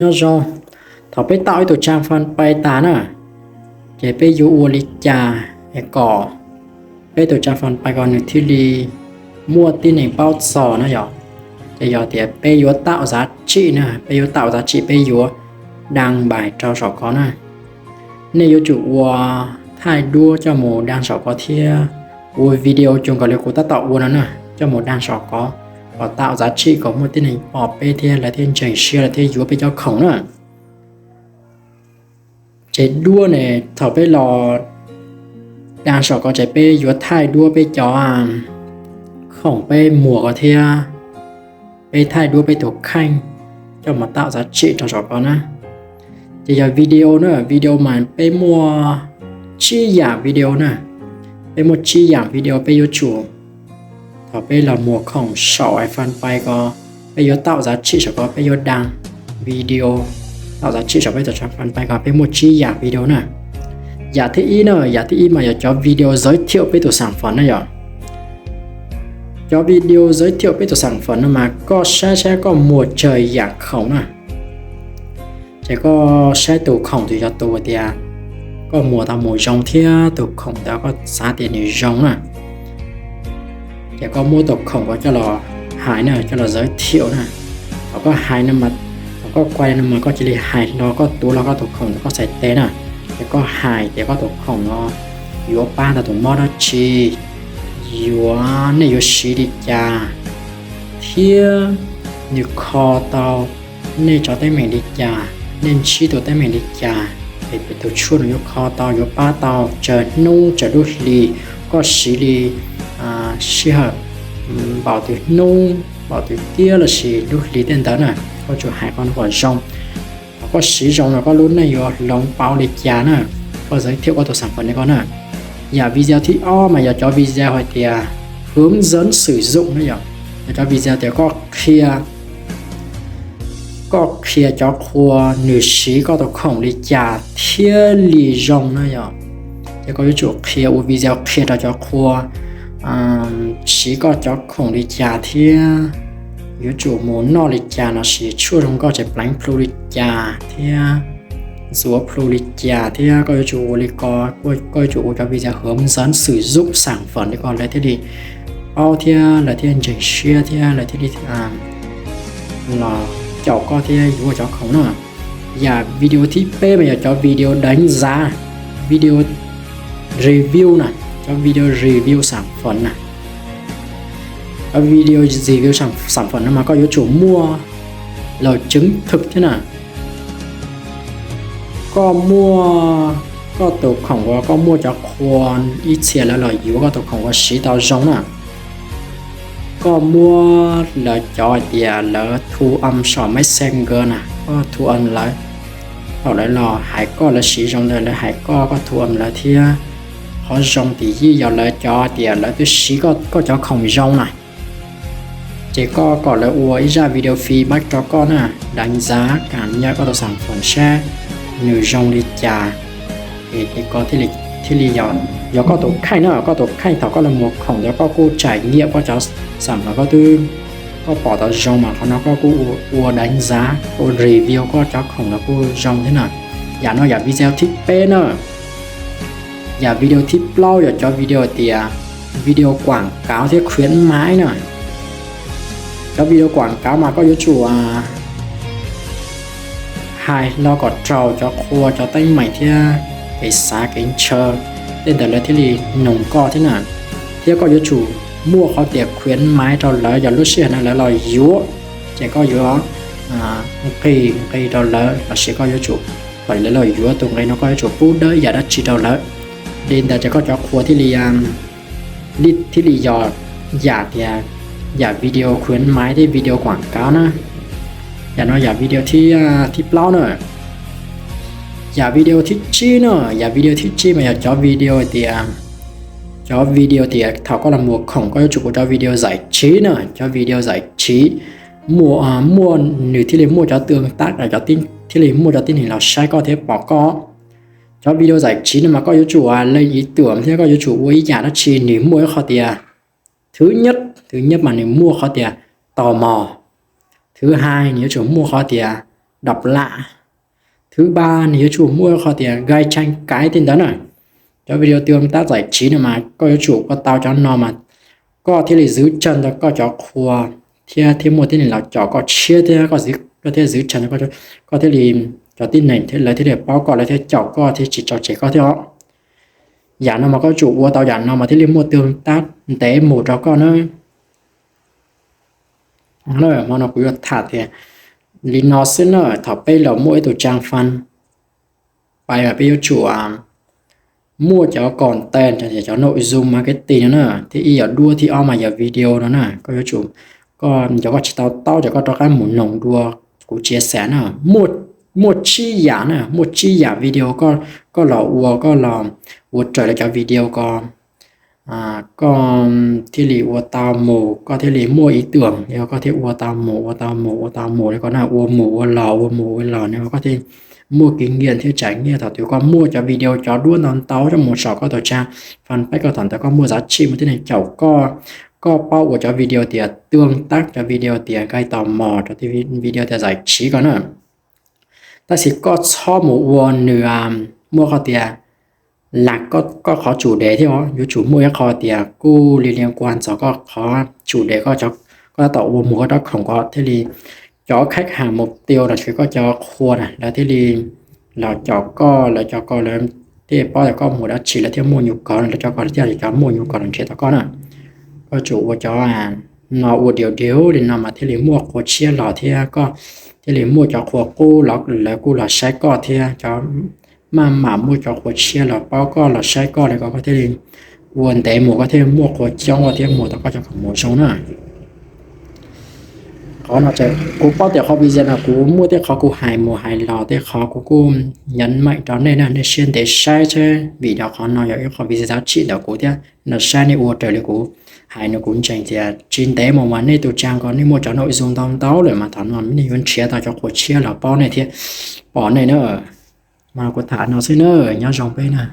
Nyob zoo, thaum peb tau ib tug trang fanpage tas na, ces peb yuav ua li cas es kom peb tus trang fanpage ko nws thiaj li muaj tib neeg paub txog na yom? Ces yog tias peb yuav tạo giá trị na, peb yuav tạo giá trị, peb yuav đăng bài rau saum ko na. Nej yuav tsum ua thaij duab coj mus đăng saum ko thiab ua video cuag nkaus li kuv tab tom ua no na, coj mus đăng saum ko, kom tạo giá trị, kom muaj tib neeg pom peb thiab lawv thiaj ntseeg siab, lawv thiaj yuav peb cov khoom na. Ces duab ne, thaum peb los đăng saum ko ces peb yuav thaij duab peb cov khoom peb muag ko thiab peb thaij duab peb tus kheej coj mus tạo giá trị rau saum ko na. Ces yog video na, video mas peb muaj tsib yam video na, peb muaj tsib yam video peb yuav tsum, thaum peb los muag khoom saum fanpage ko, peb yuav tạo giá trị saum ko, peb yuav đăng video tạo giá trị saum peb tus trang fanpage ko, peb muaj tsib yam video na. Yam thib ib na, yam thib ib mas yog cov video giới thiệu peb tus sản phẩm na yom. Cov video giới thiệu peb tus sản phẩm no mas koj saib saib koj muag tsawg yam khoom na. Ces koj saib tus khoom twg yog tus tias koj muag tau mus zoo thiab tus khoom ntawd koj xav tias nws zoo na, ces koj muab tus khoom ko coj los hais na, coj los giới thiệu na. Thaum koj hais no, thaum koj quay no mas koj cia li hais hlo, koj tuav hlo koj tus khoom ntawd koj txhais tes na. Ces koj hais tias koj tus khoom no yuav pab tau tus mob dab tsi, yuav, nej yuav siv li cas, thiab nws kho tau nej cov teeb meem li cas, nej ntsib tus teeb meem li cas, es tus tshuaj no yuav kho tau, yuav pab tau tsawg hnub tsawg lub hlis, koj siv li sij hawm npaum twg hnub npaum twg tiab lossis lub hlis tej ntawd na, koj tsum hais qhov no kom zoo. Thaum koj siv zoo no koj lub neej yuav hloov pauv li cas na, koj giới thiệu koj tus sản phẩm li ko na. Yam video thib ob mas yog cov video hais tias hướng dẫn sử dụng na yom, yog cov video tias koj qhia, koj qhia cov qhua nws siv koj tus khoom li cas thiaj li zoo na yom. Ces koj yuav tsum qhia ua video qhia rau cov qhua siv koj cov khoom li cas thiab yuav tsum mus noj li cas lossis tshuaj zoo nkauj tseem pleev plhu li cas thiab ntxuav plhu li cas thiab koj yuav tsum ua li ko, koj yuav tsum ua cov video hướng dẫn sử dụng sản phẩm li ko lawv thiaj li paub thiab lawv thiaj ntseeg siab thiab lawv thiaj li los caum koj thiab yuav cov khoom na. Yam video thib peb mas yog cov video đánh giá, video review na, cov video review sản phẩm na. Cov video review sản, sản phẩm no mas koj yuav tsum muaj lời chứng thực thiab na. Koj muaj, koj tus khoom uas koj muaj cov qhua ib txhia lawv los yuav koj tus khoom uas siv tau zoo na. Koj muab lawv cov hais tias lawv thu âm saum Messenger na, koj thu âm lawv, thaum lawv los hais koj, lawv siv zoo ntawd lawv hais koj, koj thu âm lawv thiab. Qhov zoo tim yij yog lawv cov hais tias lawv twb siv koj cov khoom zoo na. Ces koj kom lawv ua ib zaj video feedback rau koj na, đánh giá cảm nhận koj tus sản phẩm saib nws zoo li cas. Ces koj thiaj li yog, yog koj tus kheej na, koj tus kheej thaum koj los muag khoom ntawd koj kuj trải nghiệm koj cov sản phẩm koj twb, koj pom tau zoo mas qhov no koj kuj ua đánh giá, ua review koj cov khoom los kuj zoo thiab na. Yam no yam video thib peb na. Yam video thib plaub yog cov video tias video quảng cáo thiab khuyến mãi na. Cov video quảng cáo mas koj yuav tsum hais hlo kom raug cov qhua cov teeb meem thiab kev xav kev ntshaw tej ntawd lawv thiaj li noog koj thiab na. Thiab koj yuav tsum muaj qhov tias khuyến mãi rau lawv, yog lub sij hawm no lawv los yuav, ces koj yuav nqis nqis rau lawv lossis koj yuav tsum, kom lawv los yuav tus nqi no koj yuav tsum pub dawb yam dab tsi rau lawv. Li ntawd ces koj cov qhua thiaj li, thiaj li yog yam tias yam video khuyến mãi thiab video quảng cáo na. Yam no yam video thib plaub na. Yam video thib tsib na, yam video thib tsib mas yog cov video tias, cov video tias thaum koj los muag khoom koj yuav tsum ua cov video giải trí na, cov video giải trí muaj, muaj nws thiaj li muaj cov tương tác, thiaj li muaj cov tib neeg los saib koj thiab pom koj. Cov video giải trí no mas koj yuav tsum lees ý tưởng thiab koj yuav tsum ua ib yam dab tsi nws muaj ib qhov tias, thứ nhất, thứ nhất mas nws muaj qhov tias tò mò. Thứ hai nws yuav tsum muaj qhov tias độc lạ. Thứ ba, nws yuav tsum muaj qhov tias gây tranh cãi tej ntawd na. Cov video tương tác giải trí no mas koj yuav tsum ua tau cov no mas koj thiaj li zwv tsawg ntawm koj cov qhua thiab thiaj muaj tib neeg los caum koj tshiab thiab koj thiaj zwv tsawg ntawm koj thiaj li cov tib neeg lawv thiaj li paub koj, lawv thiaj caum koj thiab tsis tso tseg koj thiab os. Yam no mas koj yuav tsum ua tau yam no mas thiaj li muaj tương tác ntev mus rau koj na. Hmo no kuv yuav tham tias li no xwb na, thaum peb los muaj ib tug trang fanpage mas peb yuav tsum muaj cov content, cov nội dung marketing no na, thiab ib yam duab thib ob mas yog video no na. Koj yuav tsum, koj cov koj tsis tau taub ces koj rov qab mus noog dua, kuv chia sẻ na. Muaj tsib yam na, muaj tsib yam video koj los ua, koj los ua raws li cov video ko koj thiaj li ua tau mus, koj thiaj li muaj ib tug, yog koj thiaj ua tau mus, ua tau mus, ua tau mus li ko na, ua mus ua los, ua mus ua los no koj thiaj muaj kinh nghiệm thiab trải nghiệm. Thaum twg koj muaj cov video cov duab ntau ntau coj mus saum koj tus trang fanpage koj, thaum ntawd koj muaj giá trị, muaj tib neeg caum koj, koj paub ua cov video tias tương tác, cov video tias gây tò mò, cov video tias giải trí ko na. Tab sis koj txhob mus ua nws muaj qhov tias lam koj qhov chủ đề thiab os, yuav tsum muaj ib qho tias kuj li liên quan txog koj qhov chủ đề, koj tab tom ua mus koj rab khoom ko thiaj li cov khách hàng mục tiêu los sis koj cov qhua na lawv thiaj li los caum koj, lawv cov ko lawv thiaj paub tias koj mus dab tsi, lawv thiaj muaj nhu cầu, lawv cov ko thiaj li cov muaj nhu cầu los nrhiav tau koj na. Koj yuav tsum ua cov no ua điều điều li no mas thiaj li muaj qhua tshiab los thiab koj thiaj li muaj cov qhua qub los lawv kuj los saib koj thiab cov maj mam muaj cov qhua tshiab los paub koj los saib koj li ko koj thiaj li ua ntev mus koj thiaj muaj qhua coob koj thiaj mus tau koj cov khoom mus zoo na. Qhov no kuv paub tias qhov video no kuv muaj tej qhov kuv hais mus hais los, tej qhov kuv kuj nhấn mạnh rau nej na, nej siab ntev saib thiab vim yog qhov no yog ib qho video giá trị ntawm kuv thiab. Nej saib nej ua raws li kuv hais no kuv ntseeg tias tsis ntev mus mas nej tus trang ko nej muaj cov nội dung ntau ntau lawm mas thaum no nej yuav nrhiav tau cov qhua tshiab los paub nej thiab pom nej na. Mas kuv tham no xwb na, nyob zoo peb na.